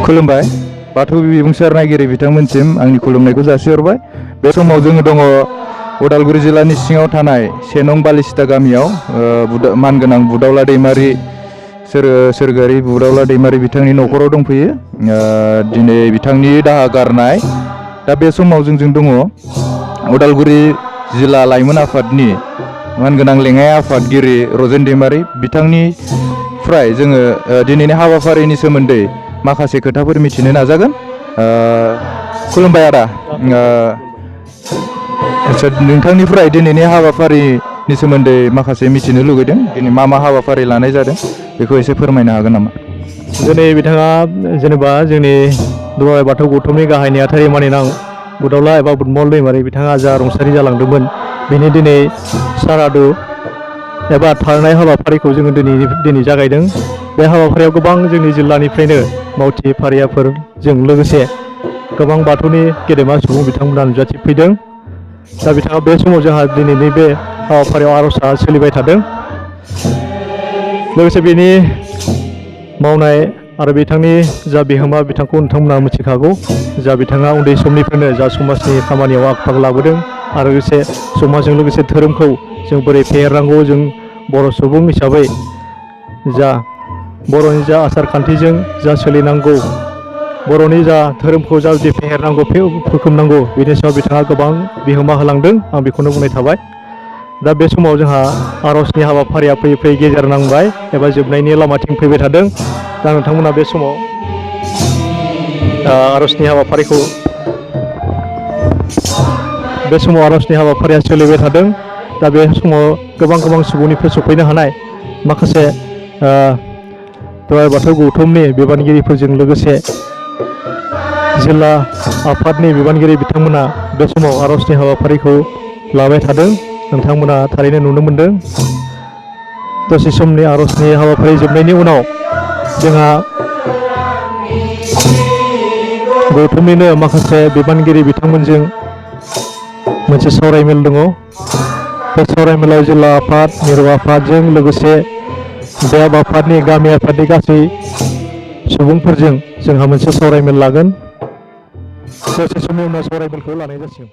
खुलुमबाय बाथौ बिबुंसार नायगिरि बिथांमोनसिम आंनि खुलुमनायखौ जासिहरबाय। बे समाव जोङो दङ उदालगुरि जिल्लानि सिङाव थानाय 1 नं बालिसिता गामियाव मानगोनां बुदावला दैमारि सोरगोआरि बुदावला दैमारि बिथांनि न'खराव दंफैयो। दिनै बिथांनि दाहा गारनाय। दा बे समाव जोंजों दङ उदालगुरि जिल्ला लाइमोन आफादनि मानगोनां लेङाइ आफादगिरि रजेन दैमारि बिथांनिफ्राय जोङो दिनैनि हाबाफारिनि सोमोन्दै माखासे खोथाफोर मिथिनो नाजागोन। खुलुमबाय आदा। नोंथांनिफ्राय दिनैनि हाबाफारिनि सोमोन्दै माखासे मिथिनो लुगैदों। दिनै मा हाबाफारि लानाय जादों बेखौ एसे फोरमायनो हागोन नामा? दिनै बिथाङा जेनेबा जोंनि दुलाराय बाथौ गौथुमनि गाहाय नेहाथारि मानिनां बुदावला एबा बुदमल दैमारि बिथाङा जा रुंसारि जालांदोंमोन, बिनि दिनै सारादु एबा थारनाय हाबाफारिखौ जोङो दिनै जागायदों। बे हाबाफारियाव गोबां जोंनि जिल्लानिफ्रायनो मावथि फारियाफोरजों लोगोसे गोबां बाथौनि गेदेमा सुबुं बिथांमोना नुजाथिफैदों। दा बिथाङा बे समाव जोंहा दिनैनि बे हाबाफारियाव आर'जआ सोलिबाय थादों। लोगोसे बेनि मावनाय आरो बिथांनि जा बिहोमा बिथांखौ नोंथांमोना मिथिखागौ। जा बिथाङा उन्दै समनिफ्रायनो जा समाजनि खामानियाव आग-फाग लाबोदों आरो लोगोसे समाजजों लोगोसे धोरोमखौ जों बोरै फेहेरनांगौ, जों बर' सुबुं हिसाबै जा बर'नि जा आसार खान्थिजों जा सोलिनांगौ, बर'नि जा धोरोमखौ जा फेहेरनांगौ, फोरखोमनांगौ, बेनि सायाव बिथाङा गोबां बिहोमा होलांदों। आं बेखौनो बुंनाय थाबाय। दा बे समाव जोंहा आर'जनि हाबाफारिया फैयै फैयै गेजेर नांबाय एबा जोबनायनि लामाथिं फैबाय थादों। दा नोंथांमोना बे समाव आर'जनि हाबाफारिया सोलिबाय थादों। दा बे समाव गोबां सुबुंनिफ्राय सफैनो हानाय माखासे दुलाराय बाथौ गौथुमनि बिबानगिरिफोरजों लोगोसे जिल्ला आफादनि बिबानगिरि बिथांमोना बे समाव आर'जनि हाबाफारिखौ लाबाय थादों। नोंथांमोना थारैनो नुनो मोनदों। दसे समनि आर'जनि हाबाफारि जोबनायनि उनाव जोंहा गौथुमनिनो माखासे बिबानगिरि बिथांमोनजों मोनसे सावरायमेल दङ। बे सावरायमेलाव जिल्ला आफाद, मिरु आफादजों लोगोसे देब आफादनि, गामि आफादनि गासै सुबुंफोरजों जोंहा मोनसे सावरायमेल लागोन। दसे समनि उनाव सावरायमेलखौ लानाय जासिगोन।